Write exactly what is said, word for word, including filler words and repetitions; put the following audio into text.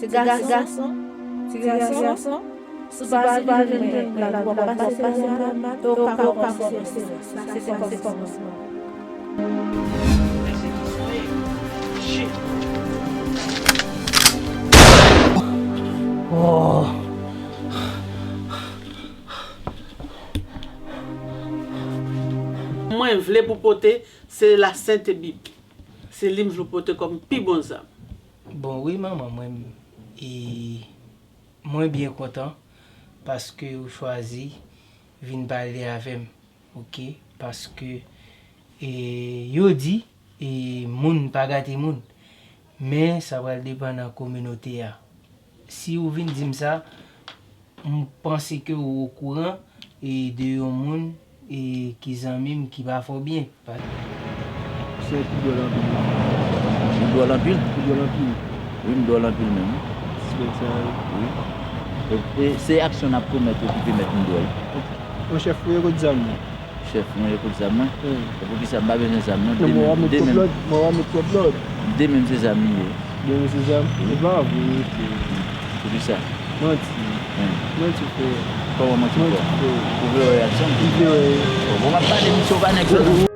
Ti gason, ti gason, si w pa vin jwenn mwen, w ap pase mal, e w ka kòmanse. Sa se kòmansman. Mwen vle pou pote, se la Sente Bib. Se li m vle pote kòm pi bon zam. Bon, wi, manman, mwen, e, mwen byen kontan paske ou chwazi vin pale avè m, oke? Paske, e, yo di, e, moun pa gate moun, men sa pral depann nan kominote a. Si ou vin di m sa, m panse ke ou okouran, e, de yon moun, e, ki zanmi m ki pa fè w byen. Pa- Se ki dwòl anpil. Ou dwòl anpil? Ou dwòl anpil. Wi, m dwòl anpil menm. Respè sa, wi. Wi. E, e se aksyon n ap komèt yo ki pèmèt nou dwòl. Mon chèf, fouye kot zam nan. Chèf, mwen ye kot zam nan. Wi. E poukisa m pa bezwen zam nan? Non, mwen w ap met twòp lòd. Mwen w ap met twòp lòd. De men se zam li ye. De men se zam? Wi. E pa vre, mesye. Poukisa? Manti. Wi. Manti, frè. Kòman manti, frè? Manti, frè. Ou vle wè reyaksyon m? M vle wè. Bon, m ap pale, misye, ou pa nèg sòt.